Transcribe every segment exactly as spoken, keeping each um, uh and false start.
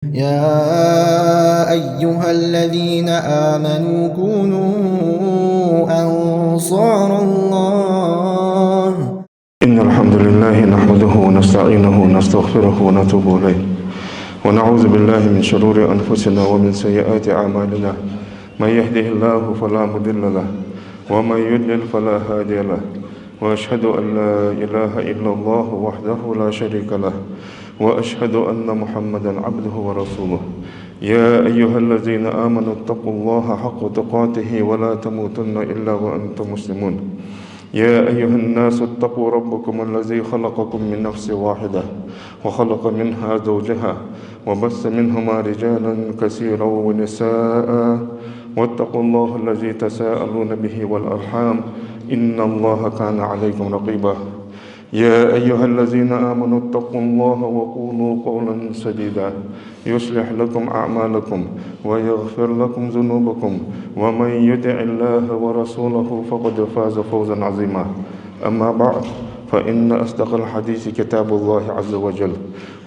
يا أيها الذين آمنوا كونوا أنصار الله. إن الحمد لله نحمده ونستعينه ونستغفره ونتوب إليه، ونعوذ بالله من شرور أنفسنا ومن سيئات أعمالنا. من يهده الله فلا مضل له، ومن يضلل فلا هادي له، وأشهد أن لا إله إلا الله وحده لا شريك له، وأشهد أن محمدا عبده ورسوله. يا أيها الذين آمنوا اتقوا الله حق تقاته ولا تموتن إلا وأنتم مسلمون. يا أيها الناس اتقوا ربكم الذي خلقكم من نفس واحدة وخلق منها زوجها وبث منهما رجالا كثيرا ونساء، واتقوا الله الذي تساءلون به والأرحام، إن الله كان عليكم رقيبا. يا أيها الذين آمنوا اتقوا الله وقولوا قولا سديدا، يصلح لكم أعمالكم ويغفر لكم ذنوبكم، ومن يطع الله ورسوله فقد فاز فوزا عظيما. أما بعد، فإن أصدق الحديث كتاب الله عز وجل،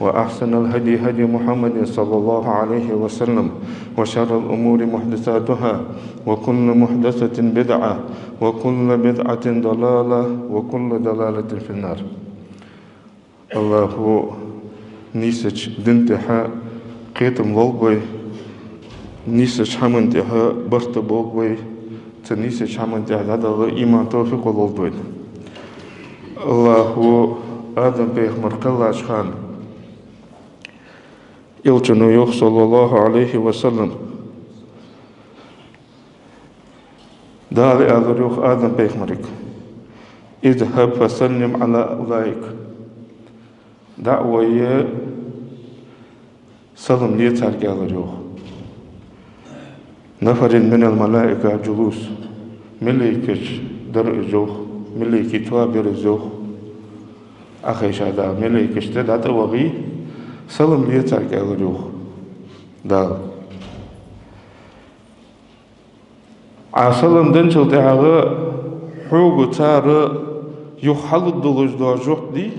وأحسن الهدي هدي محمد صلى الله عليه وسلم، وشر الأمور محدثاتها، وكل محدثة بدعة، وكل بدعة ضلالة، وكل ضلالة في النار. АллахӀо нийсача дина тӀа кхетам лулба вай, нийсача хӀаман тӀа барт болба вай, цу нийсача хӀаман тӀа дӀадаха иман, товфикъ лулба вайна. АллахӀо Адам-пайхамар кхеллача хана, Элчано йоах, صلى الله عليه وسلم, Дала аьлар йоах Адам-пайхамарга: اذهب فسلم على أولئك. ДӀа а вай, салам ле царга, аьлар йоах. نفر من الملائكة جلوس. Малейкаш дар из йоах, малейкий тоаба яр из йоах. Ӏохайша да малейкашта, дӀатӀавахе, салам ле царга, аьлар йоах Дала. Ӏа салам денначул тӀехьагӀа хьога цар юха хьалургдолаш дола жоп де,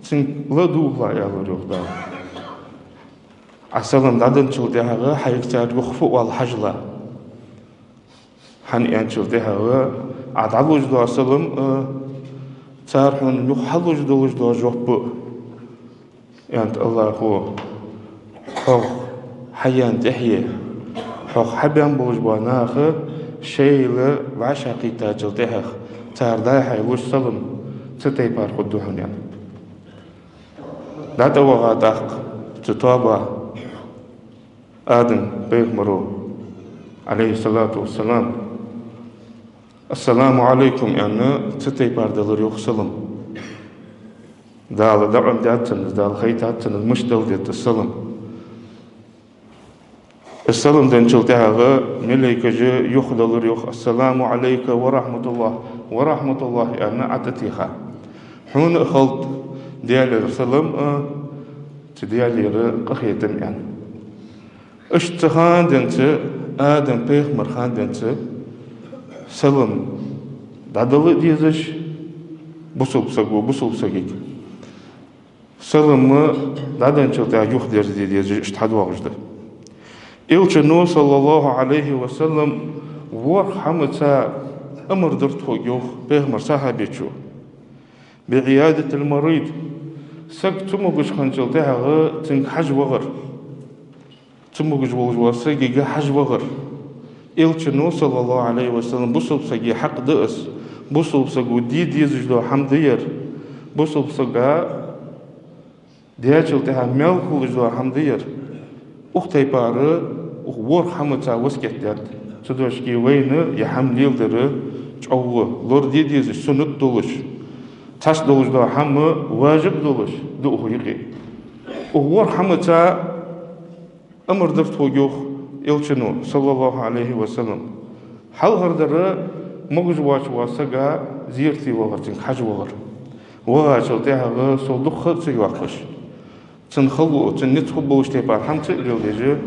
цунга ладувгӀалахь, аьлар йоах Дала. Ӏа салам дӀаденначул тӀехьагӀа хьайга цар юха фу оал хьажалахь. ХӀана аьнначул тӀехьагӀа Ӏа дӀалуш дола салам а, цар хьона юха хьалуш долаш дола жоп а. Аьннад АллахӀо: хьох хьаяьнна тӀехье, хьох хьабаьнна болаш бола нах шоайла вӀашагӀкхийттачул тӀехьагӀа цар дӀа-хьа луш салам цу тайпара хургда хьона, аьннад. ДӀатӀаваха тӀаккха цу тоабах Адам-пайхамаро, عليه الصلاة والسلام, السلام عليكم, аьнна, цу тайпара делар йоах салам. Дала дакъа ма даьд цунна из, Дала хайтад цунна из, мишта дала деза из салам. Из салам денначул тӀехьагӀа малейкаша юха делар йоах: السلام عليك ورحمة الله, ورحمة الله, аьнна, Ӏа тӀатеха. Хьона а хилда Даьлера салам а, цу Даьлера къахетам а, аьнна. Иштта цу хана денз, Адам-пайхамара хана денз, салам дӀадала а дезаш, бусалба саго бусалба сагага салам дӀаденначул тӀехьагӀа юхадерзаде дезаш, иштта хьадоагӀаш да. Элчано, صلى الله عليه وسلم, ворхӀ хӀамаца амар дир тхога, йоах пайхамара сахьабечо: بعيادة المريض, саг цамогаш хинначул тӀехьагӀа цунга хьажа вахар. Цамогаш волаш волча сагага хьажа вахар. Элчано, صلى الله عليه وسلم, бусалба сага хьакъ да из, бусалба саго де дезаш дола хӀама да ер, бусалба сага даьчул тӀехьагӀа маьл хулаш дола хӀама да ер. Укх тайпара, укх ворхӀ хӀамаца васкет даьд. Цудухьа вайна ер хӀама леладар чӀоагӀа лораде дезаш, суннат долаш, цхьацца долаш дола хӀама важиб долаш да укх юкъе. Укх ворхӀ хӀамаца амар дир тхога, йоах Элчано, صلى الله عليه وسلم. Хьалхардар, могаш воацача сага зерате вахар, цунга хьажа вахар. Вахачул тӀехьагӀа сов дукха ха а ца йоаккхаш, цун хало, цун низ хургболча тайпара хӀама ца а леладеш,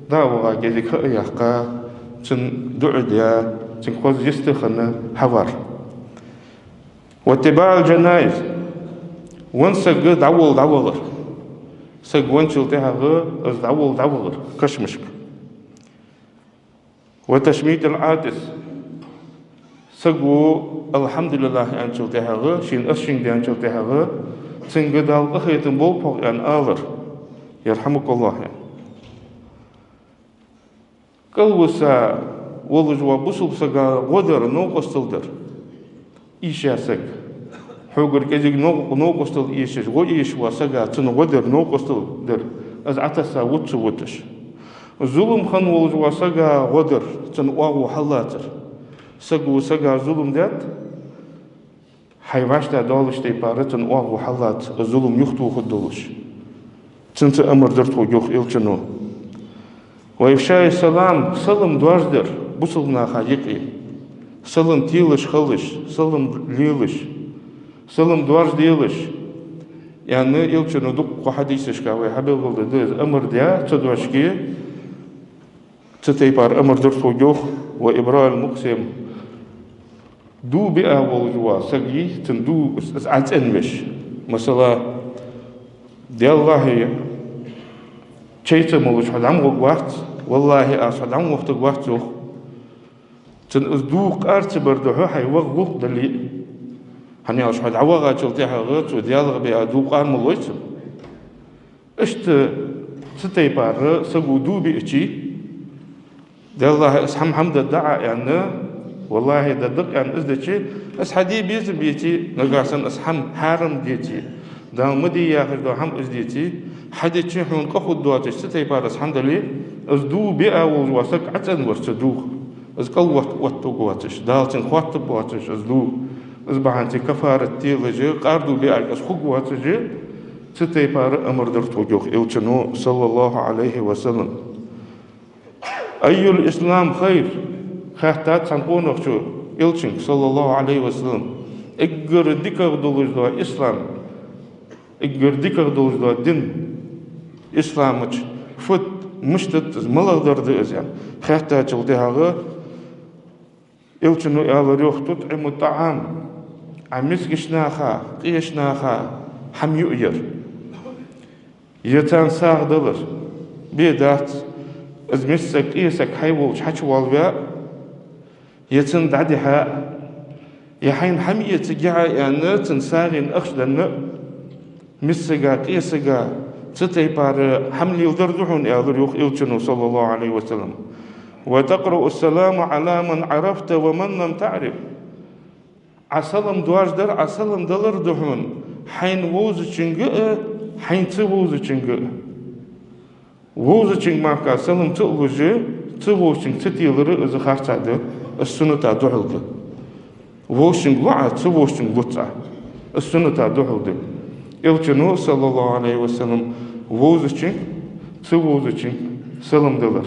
дӀа а ваха, кӀезига ха а яьккха, цунна дуӀа даь, цунга хоза йист а хинна хьавар. واتباع الجنائز, венна саг дӀаволла дӀавахар. Саг венначул тӀехьагӀа из дӀаволла дӀавахар кашамашка. وتشميت العاطس. Саго «АлхьамдулиллахӀ» аьнначул тӀехьагӀа, шийна ас шийна даьнначул тӀехьагӀа, цунга Дала къахетам болба хьох аьнна алар. «ЯрхьамукаллахӀ» аьнна. КӀалвиса волаш вола бусалба сага гӀо дар, новкъостал дар. Ийша саг. Хьогара кӀезига нов-, новкъостал эшаш, гӀо эшаш вола сага цунна гӀо дар, новкъостал дар. Из Ӏотесса вут ца вуташ. Зулам хинна волаш вола сага гӀо дар, цунна оагӀув хьаллацар. Саго сага зулам даьд, хьай вӀаштӀехьадоалача тайпара цунна оагӀув хьаллаца, из зулам юхатохаргдолаш. Цунца амар дар тхога, йоах Элчано. وإفشاء السلام, салам доаржадар бусалба наха юкъе. Салам телаш хилалаш, салам лелаш, салам доаржаделаш. Яъни Элчано дуккха хьадисашка вай хьабелгалдаь да из, амар даь цу доашка, цу тайпара амар дар тхога, йоах. وإبراء المقسم. Дув биа волаш вола саг вий, цун дув из, из ӀоцӀенвеш. Масала, «Деллахьи, чай ца молаш хьо дӀа ма гӀоргвац, валлахӀи, аз хьо дӀа ма вохийтаргвац», йоах. Цун из дув къар ца бар духьа хьай ваха гӀулакх дале а. ХӀана аьлча хьо дӀавахачул тӀехьагӀа цо Даьлах биа дув къар ма лой цун. Иштта цу тайпара саго дув биача, «Деллахьи, из хӀама хӀама даргда Ӏа», аьнна, «ВаллахӀи, даргда-кх», аьнна, из дича, из хьаде безам беце, нагахьа санна из хӀама хьарам деце, Дала ма де яхаш дола хӀама из деце, хьадича хьона къа хургдоацаш, цу тайпара из хӀама дале, из дув биа волаш вола саг ӀоцӀенвар цу дувх. Из кӀалвотта оттаргвоацаш, Дала цунна хоаттаргвоацаш из дув. Из бахьан долаш каффарат телаш, къар дув биа из хургвоацаш, цу тайпара амар дар тхога, йоах Элчано, صلى الله عليه وسلم. «أي الإسلام خير؟» Хаьттад цхьан къонахчо Элчанга, صلى الله عليه وسلم, эггара дикагӀа долаш дола ислам, эггара дикагӀа долаш дола дин, ислама чу фуд, мишта да из, малагӀдар да из, аьнна. Хаьттачул тӀехьагӀа Элчано аьлар, йоах: «تطعم الطعام», Ӏа мискача наха, къеча наха хӀама юаяр. Е царна сагӀа далар. Бе дац, из миска саг, къе саг хьай волча хьачувоалаваь, е цунна дӀадихьа, е хьайна хӀама эца гихьа аьнна, цунна сагӀийна ахча денна, миска сага, къе сага цу тайпара хӀама леладар да хьона, аьлар, йоах Элчано, صلى الله عليه وسلم. «وتقرأ السلام على من عرفت ومن لم تعرف». Ӏа салам доаржадар, Ӏа салам далар да хьона хьайна вовзачунга а, хьайна ца вовзачунга а. Вовзачунга мара салам ца луш, ца вовзачунга ца телар из харцахьа да, из сунната духьал да. Вовзачунга лу Ӏа, ца вовзачунга луц Ӏа, из сунната духьал да. Элчано, صلى الله عليه وسلم, вовзачунга, ца вовзачунга салам далар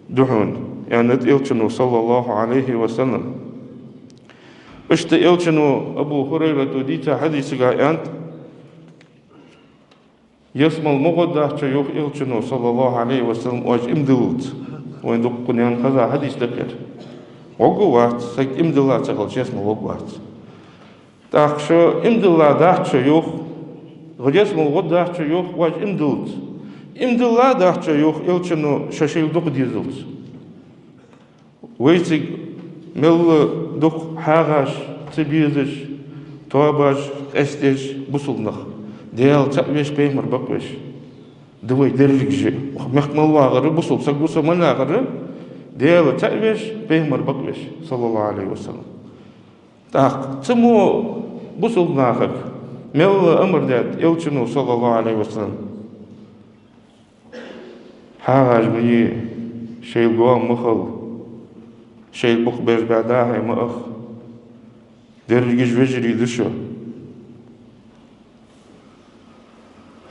да хьона, аьннад Элчано, صلى الله عليه وسلم. Иштта Элчано Абу Хурайрата дийца хьадисага аьннад: ялсмала ма гӀоргдац шо, йоах Элчано, صلى الله عليه وسلم, оаш иман диллалца. Вайна дуккха наьна хеза хьадис да-кх ер. ГӀоргвац, саг иман дилла ца хилча ялсмала гӀоргвац. ТӀаккха шо иман дилла дац шо, йоах, ялсмала гӀоргдац шо, йоах, оаш иман диллалца. Иман дилла дац шо, йоах Элчано, шо шоайла дукха дезалца. Вайцига мел дукха хьагӀаш, ца безаш, тоабаш къестадеш бусалба нах, Даьла цаӀ веш, пайхамар бакъвеш да вай дерригаш а. Мехка мел вагӀар а бусалба саг ва со, мел вагӀар а Даьла цаӀ веш, пайхамар бакъвеш, صلى الله عليه وسلم. ТӀаккха цу мо бусалба нахага мел амар даьд Элчано, صلى الله عليه وسلم. ХьагӀаш ма е, шоайла гоама ма хила, шоайла букъ беш баь дӀа-хьа ма аха, дерригаш вежарий да шо.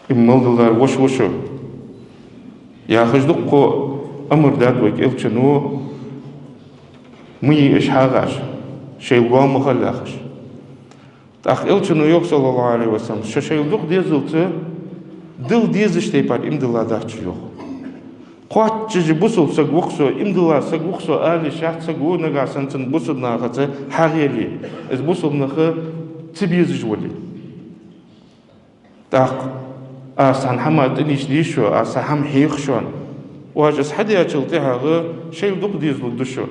Иман мел диллар воша ва шо, яхаш, дуккха амар даьд вайга Элчано, ма е уж хьагӀаш, шоайла гоама ма хила яхаш. ТӀаккха Элчано йоах, صلى الله عليه وسلم, шо шоайла дукха дезалца, дилла дезача тайпара иман дилла дац шо, йоах. Кхоачаш бусалба саг ва-кх со, иман дилла саг ва-кх со ала йиш яц саго, нагахьа санна цунна бусалба нахаца хьагӀ яле, из бусалба нах ца безаш вале. ТӀаккха Аз цхьан хӀаман тӀа нийсде шо, аз цхьа хӀама хьех шоана. Оаш из хьадаьчул тӀехьагӀа шоайла дукха дезалургда шо.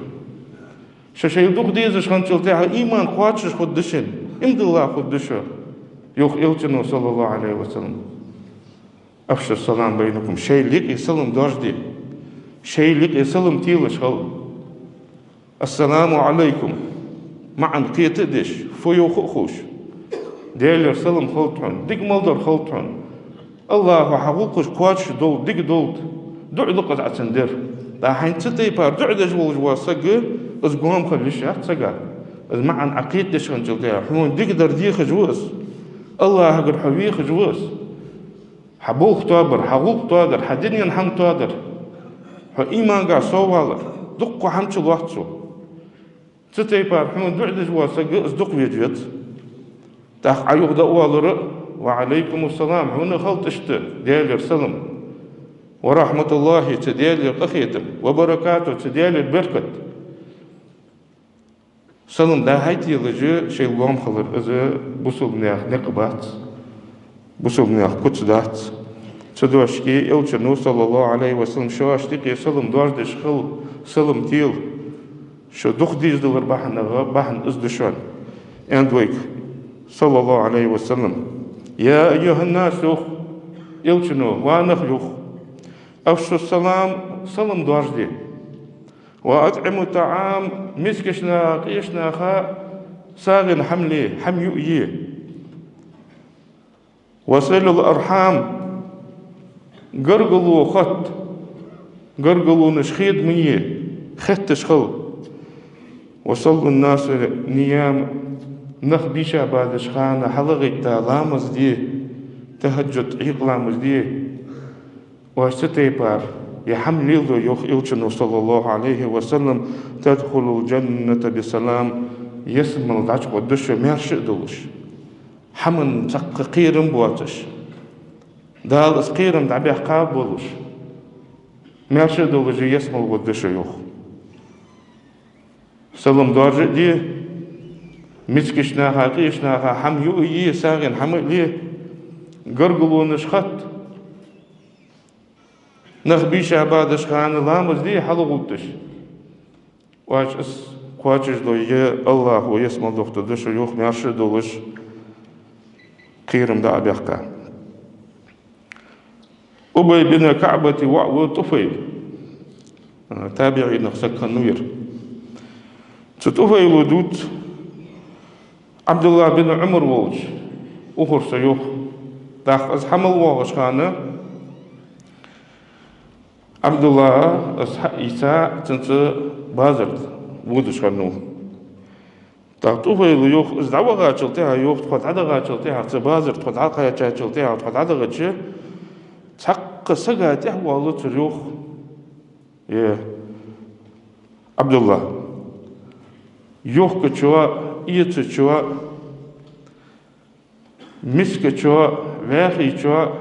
Шо шоайла дукха дезаш хинначул тӀехьагӀа иман кхоачаш хургда шун, иман дилла хургда шо, йоах Элчано, саллаллахӀу Ӏалайхи ва саллам. «أفشوا السلام بينكم», шоайла юкъе салам доаржаде. Шоайла юкъе салам телаш хила. «السلام عليكم» маӀан кхета а деш, фу йоах а ховш. Даьлера салам хилда хьона, дика мел дар хилда хьона. АллахӀа хьа гӀулакхаш кхоачаш долда, дика долда. ДуӀа да-кх из Ӏа цунна дер. ТӀаккха хьайна цу тайпара дуӀа деш волаш вола саг, из гоама хила йиш яц сага. Из маӀан Ӏа кхетадеш хинначул тӀехьагӀа, хьона дикадар дехаш ва из. АллахӀагара хьо вехаш ва из. Хьа болх тоабар, хьа гӀулакх тоадар, хьа дунен хӀама тоадар, хьо иманга соввалар, дуккха хӀама чулоац цо. Цу тайпара хьона дуӀа деш вола саг, из дукха веза веза. ТӀаккха Ӏа юха дӀаоалар а: «وعليكم السلام», хьона а хилда иштта Даьлера салам. «ورحمة الله», цу Даьлера къахетам, «وبركاته», цу Даьлера беркат. Салам дӀа-хьа телаш шоайла гоама хилар, из бусалба наьха никъ бац, бусалба наьха куц дац. Цу дешаца Элчано, саллаллахӀу Ӏалайхи ва саллам, шоашта юкъе салам доаржадеш хила, салам тела. Шо дукха дезадалар бахьан, бахьан из да шоана, аьннад вайга, саллаллахӀу Ӏалайхи ва саллам. «يا أيها الناس», йоах Элчано, ва нах, йоах, «أفشوا السلام», салам доаржаде. «وأطعموا الطعام», мискача наха, къеча наха сагӀийна хӀама ле, хӀама юае. «وصلوا الأرحام», гаргало хотта, гаргалонаш хедаме, хетташ хила. «وصلوا الناس نيام», нах бийша бадача хана хьалгӀайтта ламаз де, тахӀаджуд, Ӏийкъа ламаз де. Оаш цу тайпара ер хӀама лело, йоах Элчано, саллаллахӀу Ӏалайхи ва саллам, «تدخلوا الجنة بسلام», ялсмала дӀачугӀоргда шо маьрша а долаш, хӀаман цхьаккха кхерам боацаш, Дала из кхерам дӀабаьккха а болаш, маьрша а долаш ялсмала гӀоргда шо, йоах. Салам доаржа а де, мискача наха, къеча наха хӀама юае, сагӀийна хӀама а ле, гаргалонаш хотта, нах бийша бадача хана ламаз де хьалгӀовтташ. Оаш из кхоачашдойя, АллахӀа ялсмала дохийтаргда шо, йоах, маьрша а долаш, кхерам дӀа а баьккха. Убай бин КаӀба воӀ ва ТӀуфайл. ТабиӀинех саг хиннав ер. Цу ТӀуфайла дувц ӀабдуллахӀ бин Ӏумар волча, ухар со, йоах. ТӀаккха из хӀама ле воагӀача хана, ӀабдуллахӀа из хьаийца, цунца базар тӀа водаш хиннав. ТӀаккха ТӀуфайла, йоах, из дӀавахачул тӀехьагӀа, йоах, тхо дӀадахачул тӀехьагӀа, цу базар тӀа тхо дӀакхаьчачул тӀехьагӀа, тхо дӀадахача, цхьаккха сага тӀехвоалацар, йоах, ер ӀабдуллахӀ. Йохкачоа, эцачоа, мискачоа, ваьхийчоа,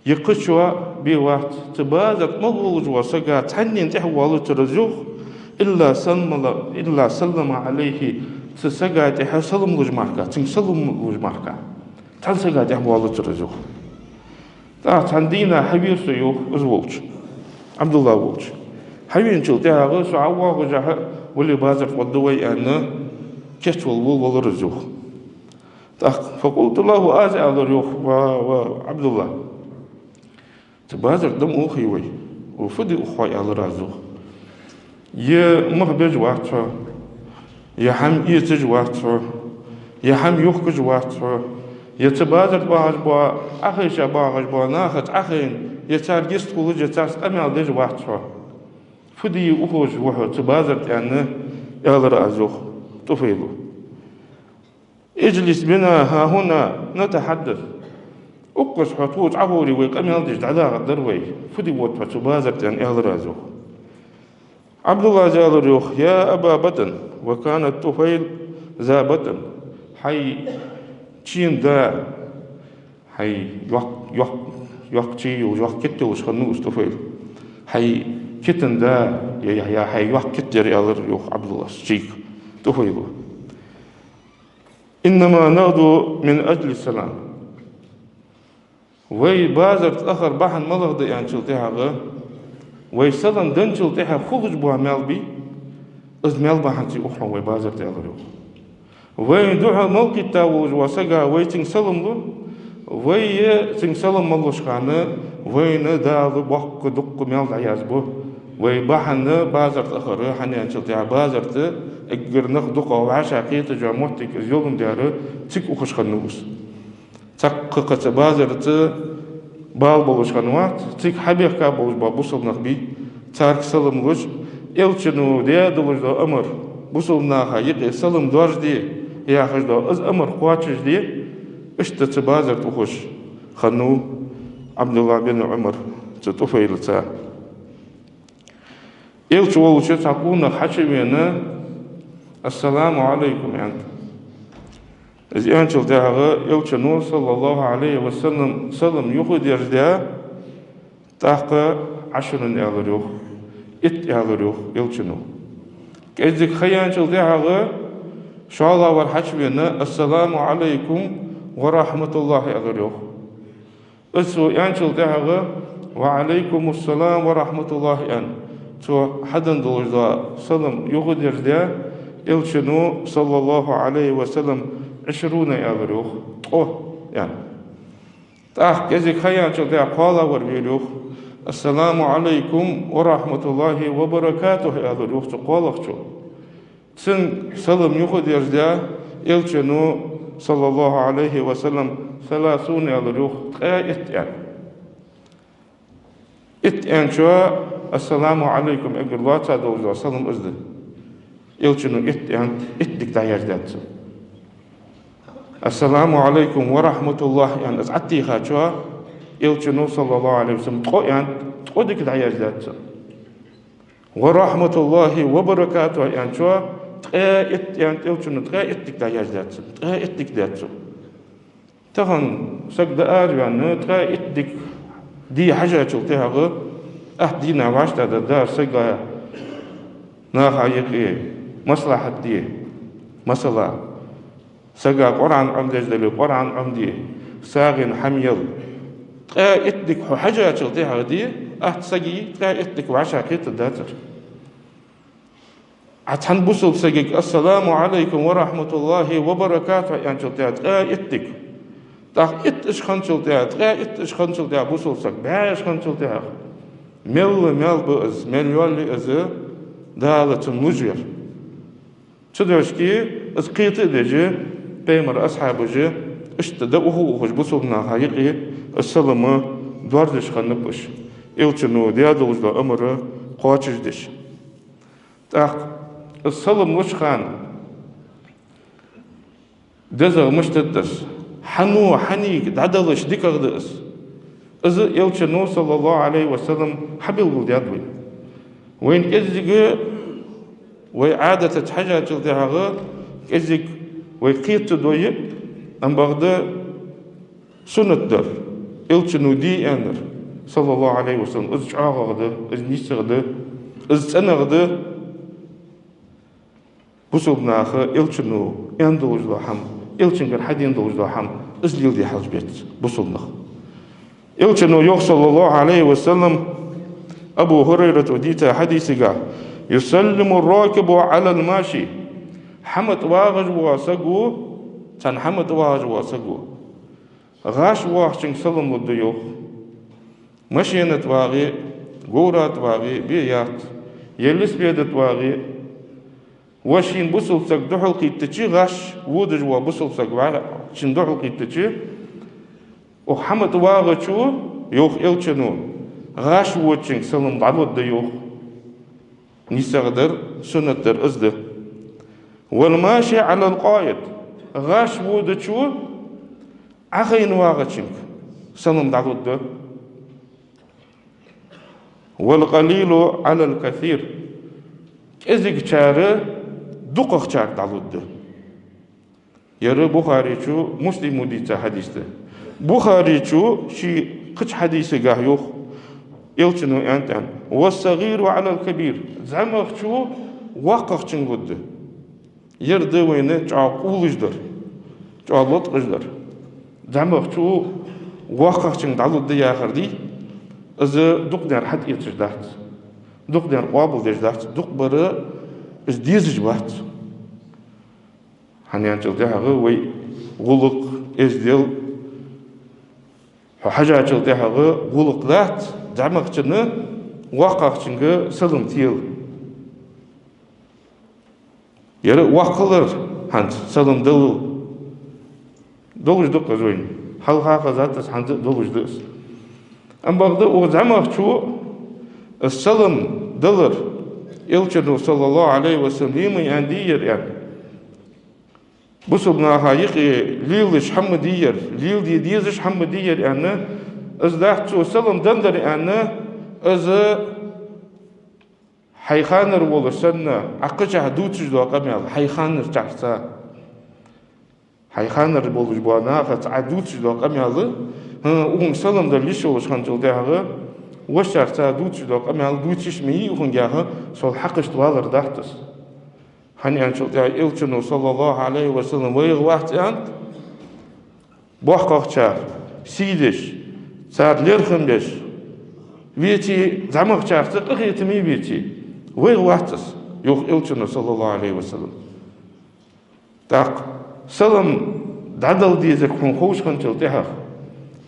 йикхачоа бе вац. Цу базар тӀа мел волаш вола сага цхьаннена тӀехвоалацар из, йоах, «إلا سلم، إلا سلم عليه», цу сага тӀехьа салам луш мара, цунга салам луш мара. Цхьан сага тӀехвоалацар из, йоах. ТӀаккха цхьан дийнахьа хьавера со, йоах, из волча, ӀабдуллахӀ волча. Хьавеначул тӀехьагӀа со ӀовоагӀаш хьа, вале, базар тӀа гӀоргда вай, аьнна, кийчвала волавелар из, йоах. ТӀаккха, «فقلت له», аз аьлар, йоах, ва, ва ӀабдуллахӀ, цу базар тӀа ма ухе вай, фу де ух хьо, аьлар аз, йоах. Е мах беш вац хьо, е хӀама эцаш вац хьо, е хӀама йохкаш вац хьо, е цу базар тӀа багӀаш бола, Ӏохайша багӀаш бола нахаца Ӏохайна, е царга йистхулаш, е царца къамаьл деш вац хьо. Фу де ухаш ва хьо цу базар тӀа, аьнна, аьлар аз, йоах, ТӀуфайла. «اجلس بنا هاهنا نتحدث». Укхаза хьо тхоца Ӏоховре, вай къамаьл деш дӀадахаргдар вай. Фу де вода хьо цу базар тӀа, аьнна, аьлар аз, йоах. ӀабдуллахӀа аьлар, йоах: «يا أبا بطن», وكان الطفيل ذا بطن. Хьай чийна да, хьай йоккха, йоккха, йоккха чий йолаш, йоккха кита йолаш хиннав из ТӀуфайл. Хьай китан да, е, е, е хьай йоккха кита яр, аьлар, йоах, ӀабдуллахӀа чийга, ТӀуфайла. «إنما نغدو من أجل السلام». Вай базар тӀа ахар бахьан малагӀа да аьнначул тӀехьагӀа, вай салам денначул тӀехьа хулаш бола маьл бий, из маьл бахьанца ух хьона вай базар тӀа, аьлар йоах. Вайна духьал мел кхийтта волаш вола саг, вай цунга салам лу, вай цунга салам мел луш хана, вайна Дала боккха дукха маьл дӀаязбу. Вай бахьан базар тӀа ахар, хӀана аьнначул тӀехьа базар тӀа эггара нах дукха вӀашагӀкхеташ йола моттиг, из йоландаь, цига ухаш хиннав из. Цхьаккха кхы цу базар тӀа бала болаш хиннавац, цига хьабехка болаш бола бусалба нах бий, царга салам луш, Элчано даь долаш дола амар, бусалба наха юкъе салам доаржаде яхаш дола из амар кхоачашде, иштта цу базар тӀа ухаш хиннав Ӏабдуллахь бин Ӏумар цу ТӀуфайлаца. Элча волча цхьа къонах хьачувена: «Ассаламу Ӏалайкум», — аьннад. Из аьнначул тӀехьагӀа Элчано, саллаллахӀу Ӏалайхи ва саллам, салам юхадерзадаь, тӀаккха «Ӏашрун», — аьлар йоах, итт аьлар йоах Элчано. КӀеззига ха яьнначул тӀехьагӀа шоллагӀвар хьачувена: «Ассаламу Ӏалайкум ва рахьматуллахӀ», — аьлар йоах. Из цо аьнначул тӀехьагӀа: «Ва Ӏалайкумуссалам ва рахьматуллахӀ», — аьнна, цо хьаденна долаш дола салам юхадерзадаь, Элчано, саллаллахӀу Ӏалайхи ва саллам, «Ӏишруна», — аьлар йоах, ткъо, аьнна. ТӀаккха кӀеззига ха яьнначул тӀехьа кхоалагӀвар вера йоах: «Ассаламу Ӏалайкум ва рахьматуллахӀи ва баракатухӀ», — аьлар йоах цу кхоалагӀчо. Цунга салам юхадерзадаь, Элчано, саллаллахӀу Ӏалайхи ва саллам, «Саласуна», — аьлар йоах, ткъаь итт аьнна. Итт аьнначоа «Ассаламу Ӏалайкум» эггара лоаца долаш дола салам из да. Элчано итт аьннад, итт дика дӀаяздаьд цо. «Ассаламу Ӏалайкум ва рахьматуллахӀ», — аьнна, из Ӏотехачоа Элчано, саллаллахӀу Ӏалайхи ва саллам, ткъо аьннад, ткъо дика дӀаяздаьд цо. «Ва рахьматуллахӀи ва баракатухӀ», — аьнначоа ткъаь итт аьннад Элчано, ткъаь итт дика дӀаяздаьд цо, ткъаь итт дика даьд цо. Тахан саг дӀаараваьнна, ткъаь итт дика де хьажачул тӀехьагӀа, атта дийнахьа вӀаштӀехьадар Дала сага, наха юкъе маслахьат де, масала, сага Къуръан Ӏомадеш дале, Къуръан Ӏомаде, сагӀийна хӀама яла. Ткъаь итт дика хьо хьажачул тӀехьагӀа де, атта сага ткъаь итт дика вӀашагӀкхетаргдацар. Ӏа цхьан бусалба сагага «Ассаламу Ӏалайкум ва рахьматуллахӀи ва баракатухӀ» аьнначул тӀехьа ткъаь итт дика. ТӀаккха итт аш хинначул тӀехьа, ткъаь итт аш хинначул тӀехьа бусалба саг, бӀаь аш хинначул тӀехьа. Мел маьл ба из, мел йоалл я из, Дала цунна луш вар. Цу дешаца из кхета а деш, пайхамара асхьабаша иштта дӀаухаш, ухаш бусалба наха юкъе из салам доаржадеш хиннаб уж, Элчано даь долаш дола амар кхоачашдеш. ТӀаккха из салам луча хана дезагӀа мишта да из? Хьано, хьанийга дӀадалаш дикагӀа да из. Из Элчано, саллаллахӀу Ӏалайхи ва саллам, хьабелгалдаьд вайна. Вайна кӀеззига вай Ӏадатаца хьежачул тӀехьагӀа кӀеззига вай кхета дой, амма бакъда суннат дар, Элчано де аьннар, саллаллахӀу Ӏалайхи ва саллам, из чӀоагӀагӀа да, из нийсагӀа да, из цӀенагӀа да. Бусалба наха Элчано аьнна долаш дола хӀама, Элчангара хьадена долаш дола хӀама, из леладе хьалаш беций бусалба нах? Элчано йоах, саллаллахӀу Ӏалайхи ва саллам, Абу ХӀурайрата дийца хьадисага: «يسلم الراكب على الماشي». ХӀама тӀа вагӀаш вола саго, цхьан хӀама тӀа вагӀаш вола саго гӀаш воагӀачунга салам лургда йоах. Машена тӀа вагӀе, говра тӀа вагӀе, бе яц, е велосипеда тӀа вагӀе, ва шийна бусалба саг духьалкхийттача, гӀаш водаш вола бусалба саг ваьчунна духьалкхийттача, укх хӀама тӀа вагӀачо, йоах Элчано, гӀаш водачунга салам дӀалургда йоах. НисагӀа дар, суннат дар из да. «والماشي على القاعد». ГӀаш водачо Ӏохайна вагӀачунга салам дӀалургда. «والقليل على الكثير». КӀезигачара дукхагӀчарга дӀалургда. Ер Бухаречо, Муслимо дийца хьадис да. Бухаречо ший кхыча хьадисагахь йоах, Элчано аьннад: «والصغير على الكبير». ЗӀамагӀчо воккхагӀчунга лургда. Ер да вайна чӀоагӀа къувлаш дар, чӀоагӀа латкъаш дар. ЗӀамагӀчо воккхагӀчунга дӀалургда яхар дий, из дукхагӀдар хьатӀаэцаш дац, дукхагӀдар къоабалдеш дац, дукхагӀбар из дезаш бац. ХӀана аьлча тӀехьагӀа вай гӀулакх, эздел, хьо хьажачул тӀехьагӀа гӀулакх дац зӀамагӀчунна воккхагӀчунга салам тела. Ер воккхалар хӀанз салам далал долаш да-кх из вайна. Хьалха хезад из, хӀанз а долаш да из. Амма бакъда укх зӀамагӀчо из салам далар, Элчано, саллаллахӀу Ӏалайхи ва саллам, лемай аьнна дий ер аьнна, бусалба наха юкъе лелаш хӀама дий ер, леладе дезаш хӀама дий ер аьнна, из дац цо салам деннадар аьнна, из хьай ханара волаш санна, Ӏа кхычахьа дувцаш дола къамаьл, хьай ханарчарца, хьай ханара болаш болча нахаца Ӏа дувцаш дола къамаьл, хӀа, укхунга салам дала йиш йолаш хинначул тӀехьагӀа, вокхарца дувцаш дола къамаьл дувца йиш ма йий укхунга яха, сол хьакхашта валар дац из. ХӀана аьлча тӀехьагӀа Элчано, саллаллахӀу Ӏалайхи ва саллам, вайга вац аьннад, боккхагӀчар сий деш, цар лерхӀам беш веце, зӀамагӀчарца къахетаме веце, вайга вац из, йоах Элчано, саллаллахӀу Ӏалайхи ва саллам. ТӀаккха салам дӀадала дезарг хьона ховш хинначул тӀехьагӀа,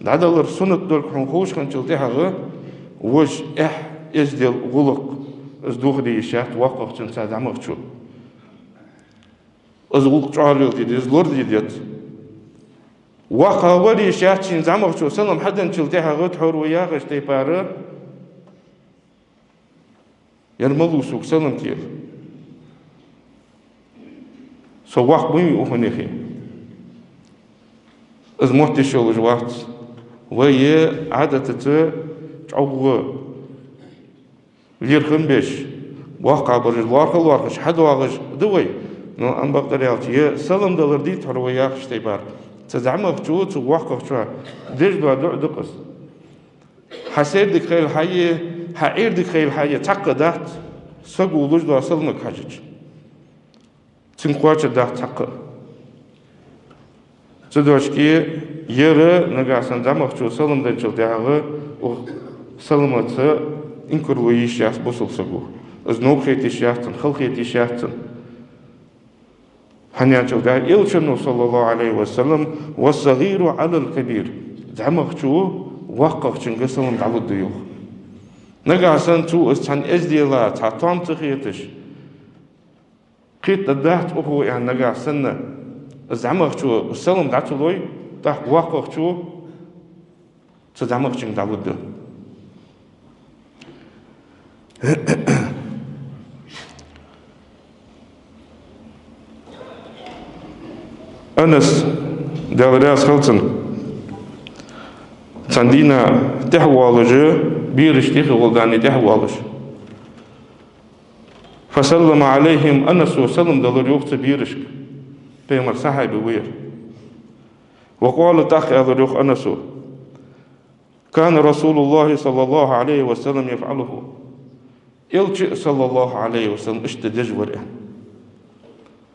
дӀадалар суннат долга хьона ховш хинначул тӀехьагӀа, вож эхь, эздел, гӀулакх, из дохаде йиш яц воккхагӀчунца зӀамагӀчо. Из гӀулакх чӀоагӀа леладе деза, лораде деза. ВоккхагӀвар йиш яц шийна зӀамагӀчо салам хьаденначул тӀехьагӀа тхьовра вай яхача тайпара: «Ер малув сога салам тела? Со воккха ма вий укхунна юхе». Из мотташ йолаш вац. Вай Ӏадатаца чӀоагӀа лерхӀам беш, боккхагӀбараш лоархӀа-лоархӀаш хьадоагӀаш да вай. Но амма бакъдар аьлча, ер салам далар дий тхьовра вай яхача тайпара, цу зӀамагӀчо цу воккхагӀчоа деш дола дуӀа да-кх из. Хьа сайре дика хийла хьае, хьа Ӏуйре дика хийла хьае, цхьаккха дац саго луш дола саламага хьежача. Цунга кхоачаргдац цхьаккха а. Цудухьа ер нагахьа санна зӀамагӀчо салам денначул тӀехьагӀа укх саламаца инкарло е йиш яц бусалба саго. Из новкъа хета йиш яц цунна, хала хета йиш яц цунна. ХӀана аьлча тӀехьагӀа Элчано, саллаллахӀу Ӏалайхи ва саллам: «والصغير على الكبير». ЗӀамагӀчо воккхагӀчунга салам дӀалургда, йоах. Нагахьа санна цо из цхьан эздела, цхьа тоам ца хеташ, кхетадац укхо аьнна, нагахьа санна зӀамагӀчо салам дӀа ца лой, тӀаккха воккхагӀчо цу зӀамагӀчунга дӀалургда. Анас, Даьла раьза хилва цунна, цхьан дийнахьа тӀехвоалаш, берашта юхе волча дийнахьа тӀехвоалаш. فسلم عليهم, Анасо салам делар йоах цу берашка, пайхамара сахьаба ва ер. وقال, тӀаккха аьлар йоах Анасо: «كان رسول الله صلى الله عليه وسلم يفعله». Элча, саллаллахӀу Ӏалайхи ва саллам, иштта деш вар, аьнна.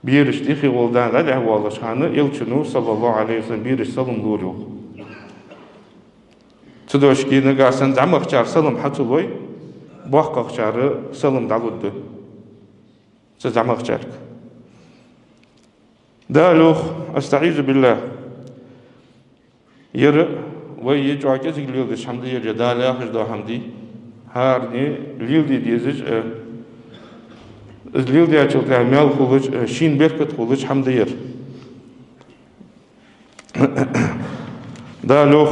Берашта юхе волча дийнахьа дӀатӀехвоалаш хана Элчано, саллаллахӀу Ӏалайхи ва саллам, берашта салам лора йоах. Цудухьа нагахьа санна зӀамагӀчар салам хьа ца лой, боккхагӀчар салам дӀалургда цу зӀамагӀчарга. Дала йоах, أستعيذ بالله, ер вай чӀоагӀа кӀезига леладеш хӀама да ер, Дала яхаш дола хӀама дий, хӀаране леладе дезаш, э, из леладечул тӀехьагӀа маьл хулаш, э, шийна беркат хулаш хӀама да ер. Дала йоах: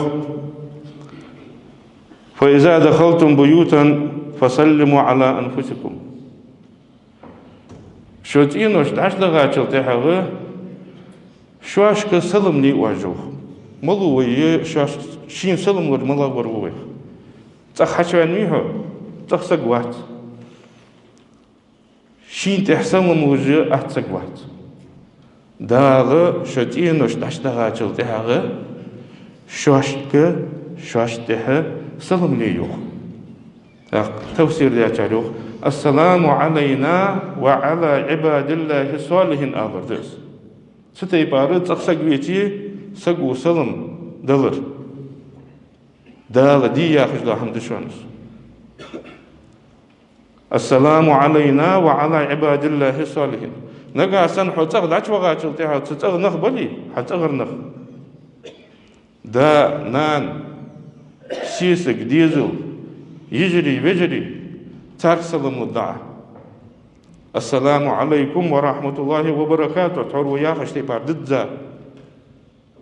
«فإذا دخلتم بيوتا فسلموا على أنفسكم». Шо цӀеношка дӀачудахачул тӀехьагӀа шоашка салам ле оаш, йоах. Малув вай шоаш-, шийна салам луш малав вар ва вайх? ЦӀагӀа хьачувена вий хьо? ЦӀагӀа саг вац. Шийна тӀехьа салам луш атта саг вац. Дала шо цӀеношка дӀачудахачул тӀехьагӀа шоашка, шоашта тӀехьа салам ле йоах. ТӀаккха тафсир дечар йоах: «السلام علينا وعلى عباد الله الصالحين», алар да из. Цу тайпара цӀагӀа саг веце, саго салам далар. Дала де яхаш дола хӀама да шоана из. السلام علينا وعلى عباد الله الصالحين. Нагахьа санна хьо цӀагӀа дӀачувахачул тӀехьагӀа цу цӀагӀа нах бале, хьа цӀагӀара нах, да, нана, сесаг, дезал, йижарий, вежарий, царга салам лургда Ӏа. السلام عليكم ورحمة الله وبركاته, тхьовра ва яхача тайпара дизза,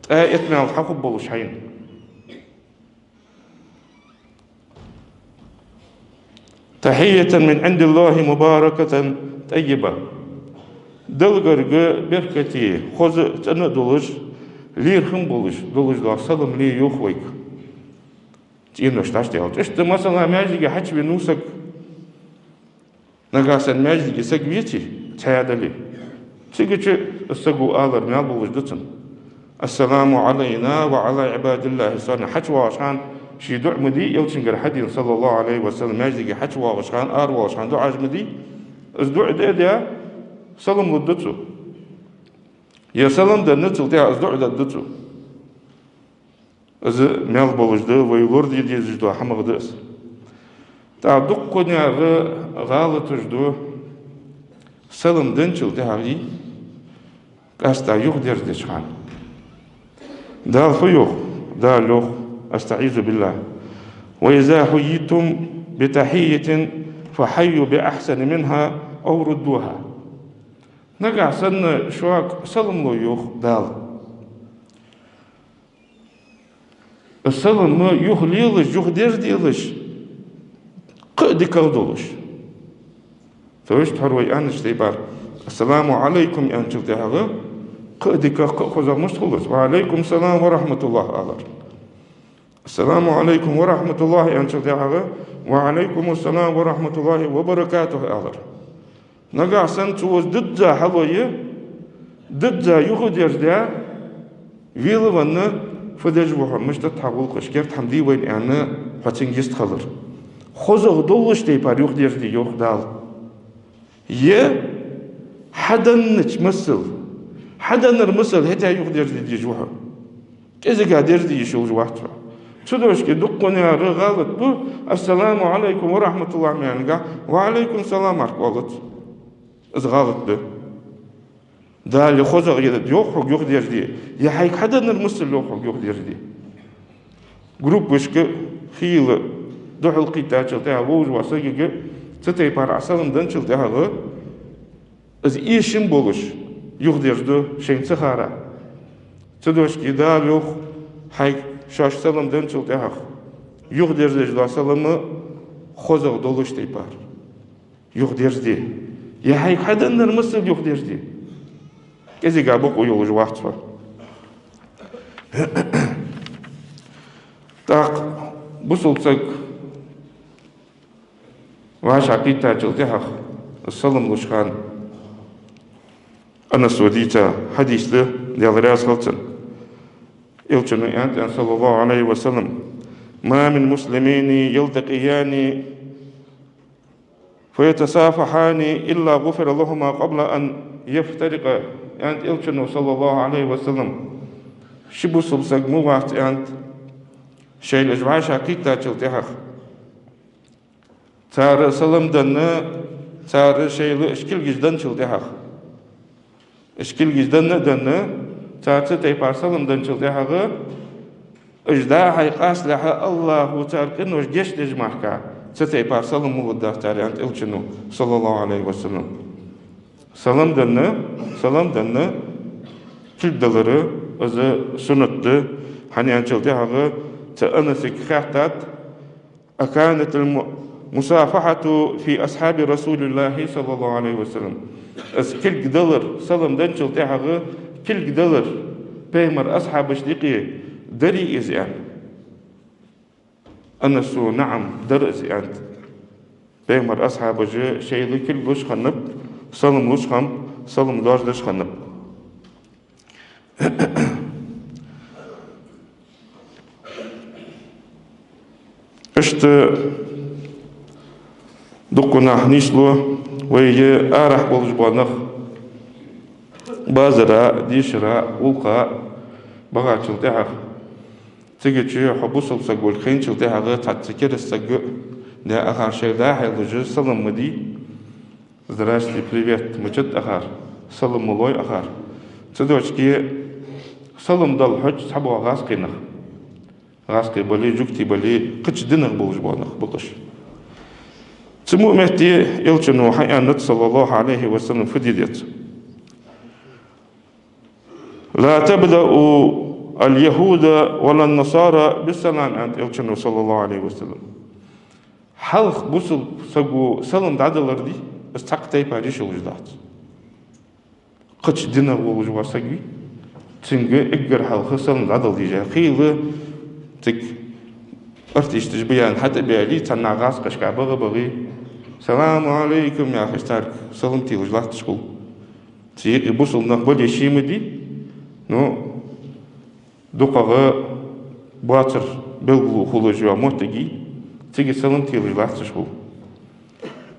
ткъаь итт маьл хьахургболаш хьайна. تحية من عند الله مباركة طيبة. Далла гарга беркате, хоза а, цӀена а долаш, лерхӀам болаш, долаш дола салам ле йоах вайга. ЦӀенош дӀачудаьлча. Иштта, масала, маьждиге хьачувенав саг. Нагахьа санна маьждиге саг веце, цхьаь дале, цига чу из саго алар маьл болаш да цунна: السلام علينا وعلى عباد الله الصالحين. ХьачувоагӀача хана ше дуӀа ма де, Элчангара хьадена, صلى الله عليه وسلم, маьждиге хьачувоагӀача хана, аравоагӀача хана дуӀаш ма де. Из дуӀа де а даь, салам лургда цо. Е салам денна, цул тӀехьагӀа из дуӀа дергда цо. Из маьл болаш да, вай лораде дезаш дола хӀамах да из. ТӀаккха дуккханера гӀалаташ да салам денначул тӀехьагӀа къаьстта юхадерзадеча хана. Дала фу йоах? Дала йоах: أستعيذ بالله. وإذا حييتم بتحية فحيوا بأحسن منها أو ردوها. Нагахьа санна шуга салам лу, йоах Дала. Салам юхалелаш, юхадерзаделаш, кхы а дикагӀа долаш. То есть тхьовра вай аьннача тайпара: السلام عليكم аьнначул тӀехьагӀа кхы а дикагӀа, кхы а хозагӀа мишта хул из? وعليكم السلام ورحمة الله алар. السلام عليكم ورحمة الله аьнначул тӀехьагӀа وعليكم السلام ورحمة الله وبركاته алар. Нагахьа санна цо из дизза хьалъе, дизза юхадерзадаь, велавенна, фу деш ва хьо, мишта да хьа гӀулакхаш, керда хӀама дий вайна аьнна, хьо цунга йистхилар. ХозагӀа долаш тайпара юхадерзаде, йоах Дала. Е хьаденнача масал, хьаденнар масал хӀета юхадерзаде дезаш ва хьо. КӀезига дерзаде йиш йолаш вац хьо. Цудухьа дуккханера гӀалат да: السلام عليكم ورحمة الله ма аьннагахь, وعليكم السلام мара оалац. Из гӀалат да. Дала е хозагӀа е йоах хьога юхадерзаде, е хьайга хьаденнар масал йоах хьога юхадерзаде. Группашка хийла духьалкхийттачул тӀехьагӀа вовзаш вола сагага цу тайпара Ӏа салам денначул тӀехьагӀа, из эшам болаш юхадерзаду шоашта ца хара. Цудухьа Дала йоах хьайга, шоаш салам денначул тӀехьагӀа юхадерзадеш дола салам хозагӀа долаш тайпара юхадерзаде. Е хьайга хьаденнар масал юхадерзаде. КӀезига бокъо йолаш вац хьо. ТӀаккха бусалба саг вӀашагӀкхийттачул тӀехьагӀа салам луча хана, Анаса дийца хьадис да, Даьла раьза хилва цунна. Элчано аьннад, صلى الله عليه وسلم: ما من مسلمين يلتقيان فيتصافحان إلا غفر لهما قبل أن يفترقا. Аьннад Элчано, صلى الله عليه وسلم: ши бусалба саг ма вац, аьннад, шоайла уж вӀашагӀкхийттачул тӀехьагӀа, цар салам денна, цар шоайла уж кулгаш денначул тӀехьагӀа. Уж кулгаш денна а денна, цар цу тайпара салам денначул тӀехьагӀа, уж дӀа-хьа къасталехьа АллахӀа цар къинош гешт деш мара, цу тайпара салам ма лургдац цар, аьннад Элчано, صلى الله عليه وسلم. Салам денна, салам денна кулг далар, из суннат да, хӀана аьнначул тӀехьагӀа цу Анасага хаьттад: أكانت الم-، المصافحة في أصحاب رسول الله صلى الله عليه وسلم. Из кулг далар, салам денначул тӀехьагӀа кулг далар Пайхамара асхьабашта юкъе дарий из, аьнна. Анаса: наӀам, дар из, аьннад. Пайхамара асхьабаш шоайла кулг луш хиннаб, салам луш хиннаб, салам доаржадеш хиннаб. Иштта дуккха нах нийслу вай арахьа болаш бола нах, базара, дешара, гӀулакха бахачул тӀехьагӀа. Цигача хьо бусалба саг волга хайначул тӀехьагӀа цхьацца кераста саг а, да, ахар шоай да хьалуш салам ма де. «Здрасте, привет» ма де ахар, салам ма лой ахар. Цу дешаца салам дала хьож цхьабола гӀазкхий нах. ГӀазкхий бале, жугтий бале, кхыча динах болаш бола нах ба-кх уж. Цу мо метте Элчано хьааьннад, саллаллахӀу Ӏалайхи ва саллам, фу де деза. «لا تبدؤوا اليهود ولا النصارى بالسلام», аьннад Элчано, саллаллахӀу Ӏалайхи ва саллам. Хьалха бусалба саго салам дӀадалар да, из цхьаккха тайпара йиш йолаш дац. Кхыча динах волаш вола саг вий, цунга эггара хьалха салам дӀадала деза. Хийла цига артисташ ба аьнна хьатӀабаьле, цхьаннахьа гӀазкхашка багӀа-багӀе, «Салам Ӏалайкум» яхаш, царга салам телаш латташ хул. Цу юкъе бусалба нах бале, ше ма дий, ну, дукхагӀа боацар белгало хулаш йола моттиг я, цига салам телаш латташ хул.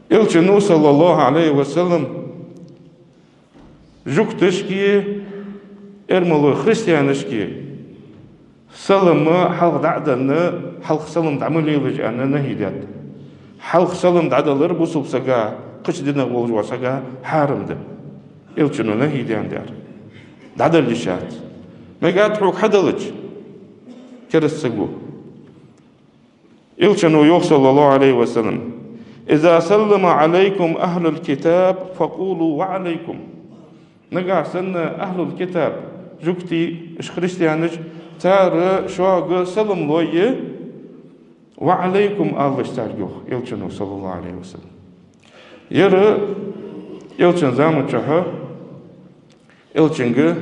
Элчано, саллаллахӀу Ӏалайхи ва саллам, жугташка, эрмалой христианашка салам хьалха дӀа а денна, хьалха салам дӀа ма лелаш аьнна нахьи даьд. Хьалха салам дӀадалар бусалба сага, кхыча динах волаш вола сага хьарам да. Элчано нахьи даьннадар. ДӀадала йиш яц. Мегаргда хьога хьадалча, кераста саго. Элчано йоах, саллаллахӀу Ӏалайхи ва саллам: «إذا سلم عليكم أهل الكتاب فقولوا وعليكم». Нагахьа санна ахӀлул-китаб, жугтий, уж христианаш, цар шуга салам лой, «وعليكم» алалаш царга, йоах Элчано, саллаллахӀу Ӏалайхи ва саллам. Ер Элчан заман чухь Элчанга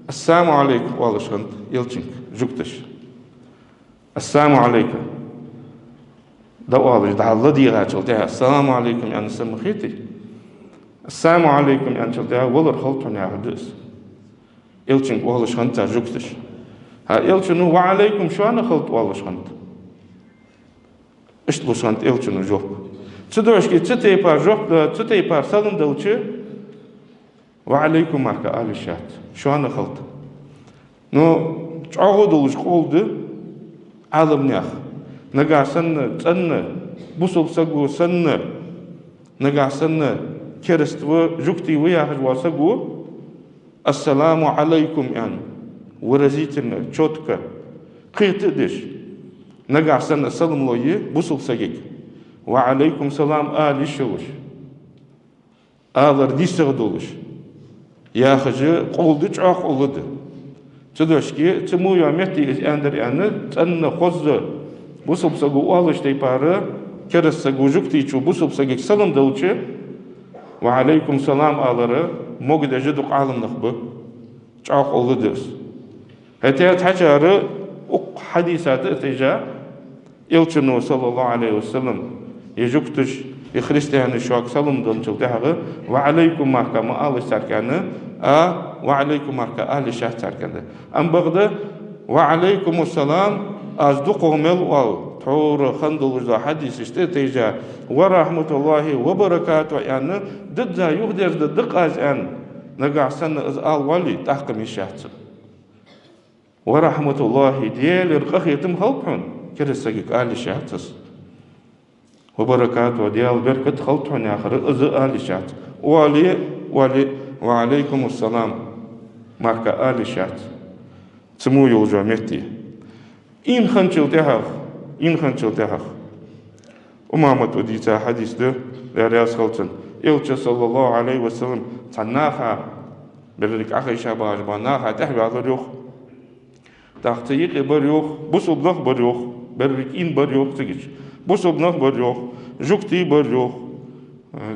«Ассаламу Ӏалайк» оалаш хиннад Элчанга жугташа. «Ассаламу Ӏалайк» дӀаоалаш, дӀа ладийгӀачул тӀехьагӀа «Ассаламу Ӏалайкум» аьнна са ма хетий. «Ассаламу Ӏалайкум» аьнначул тӀехьагӀа валар хилда хьона яхар да из. Элчанга оалаш хиннад цар жугташа. ХӀа, Элчано «Ва Ӏалайкум» шоана хилда оалаш хиннад. Иштта луш хиннад Элчано жоп. Цу дешаца цу тайпара жоп да, цу тайпара салам далча, «Ва Ӏалайкум» мара ала йиш яц, шоана хилда. Ну, чӀоагӀа долаш къола да Ӏаламнаьха. Нагахьа санна цӀена, бусалба саго санна, нагахьа санна кераста ва, жугти ва яхаш вола саго «Ассаламу Ӏалайкум» аьнна, выразительно, чётко, кхетадеш, нагахьа санна салам лой бусалба сагага, «Ва Ӏалайкум салам» ала йиш йолаш, алар нийсагӀа долаш яхаш къола да, чӀоагӀа къола да. Цу дешаца, цу мо йола метте из аьннадар аьнна, цӀена, хоза, бусалба саго оалаш тайпара, кераста саго жугтичо бусалба сагага салам далча, «Ва Ӏалайкум салам» алар могадеш дукха Ӏаламнах ба. ЧӀоагӀа къола да из. ХӀаьта цхьачар укх хьадиса тӀа а тайжа, Элчано, саллаллахӀу Ӏалайхи ва саллам, е жугташа, е христианаша шуга салам денначул тӀехьагӀа «Ва Ӏалайкум» мара ма алалаш царга аьнна, а «Ва Ӏалайкум» мара ала йиш яц царга аьнна. Амма бакъда «Ва Ӏалайкуму салам» аз дукхагӀа мел оал, тхьовра хинна долаш дола хьадисашта тӀа а тайжа, «Ва рахьматуллахӀи ва баракатухӀ» аьнна, дизза юхадерзаде деза аз аьнна, нагахьа санна из ала вале, тӀаккха йиш яц. «Ва рахьматуллахӀи», Даьлера къахетам хилда хьона, кераста сагага ала йиш яц из. «Ва баракатухӀ», Даьла беркат хилда хьона яхар, из ала йиш яц. Оале, оале, «Ва Ӏалайкуму салам» мара ала йиш яц. Цу мо йолча метте. Ийна хинначул тӀехьагӀа, ийна хинначул тӀехьагӀа Умамата дийца хьадис да, Даьла раьза хилва цунна. Элча, саллаллахӀу Ӏалайхи ва саллам, цхьан наха, берригаш Ӏохайша багӀаш бола наха тӀехьаваьлар йоах. ТӀаккха цу юкъе бар йоах, бусалба нах бар йоах, берригаш ийна бар йоах цигача. Бусалба нах бар йоах, жугти бар йоах,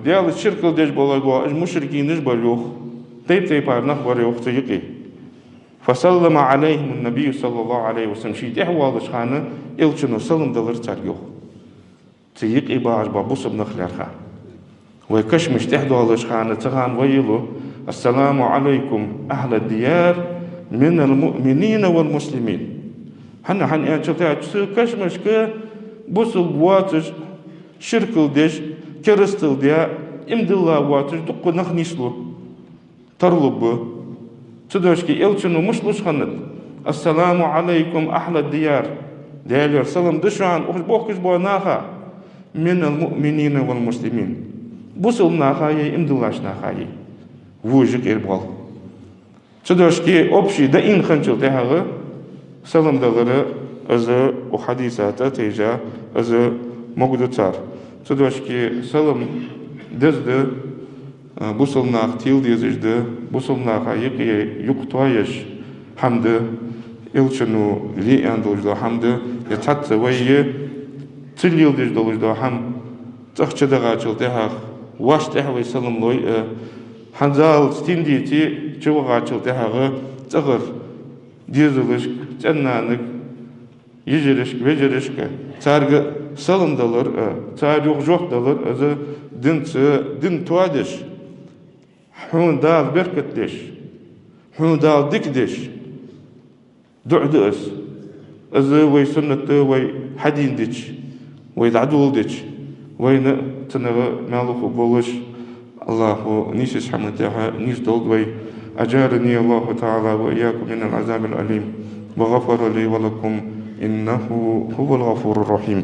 Даьлаца ширк деш болаш бола уж мушрикинаш бар йоах, тайп-тайпара нах бар йоах цу юкъе. «فسلم عليهم النبي صلى الله عليه وسلم», ший тӀехьавоалача хана Элчано салам далар царга йоах. Цу юкъе багӀаш бола бусалба нах лаьрхӀа. Вай кашамаш тӀехьадоалача хана, цу хана вай йоах: «السلام عليكم أهل الديار من المؤمنين والمسلمين». ХӀана, хӀана аьлча, цу кашамашка бусалба воацаш, ширк деш, керастал деш, иман дилла воацаш дукха нах нийслу, тарлу ба. Цу дешаца Элчано мишта луш хиннад? «السلام عليكم أهل الديار». Даьлера салам да шоана, уж бохкаш бола наха, «من المؤمنين والمسلمين». Бусалба нахаи, иман диллача нахаи. Вожа кӀира бола. Цу дошке общий даийна хинначул тӀехьагӀа салам далар, из укх хьадиса тӀа тайжа, из могадо цар. Цу дошке салам деза да, а, бусалба нах тел дезаш да, бусалба наха юкъе юкъ тоаеш хӀама да, Элчано леӀан долаш дола хӀама да, е цхьацца вай е ца леладеш долаш дола хӀама. ЦӀагӀа чу дагӀачул тӀехьагӀа, вӀаший тӀехьа вай салам лой а, хӀанзалца тиндийти чу вагӀачул тӀехьагӀа, цӀагӀара дезалашка, цӀен-нанага, йижарашка, вежарашка, царга салам далар а, цар юха жоп далар а, из динца, дин тоадеш, хьона Дала беркат деш, хьона Дала дика деш дуӀа да из. Из вай суннат да, вай хьадийна дича, вай дӀадоладича, вайна цунах маьл хургболаш, АллахӀа нийсача хӀаман тӀа нийсдолда вай. أجارني الله تعالى وإياكم من العذاب الأليم، وغفر لي ولكم، إنه هو الغفور الرحيم.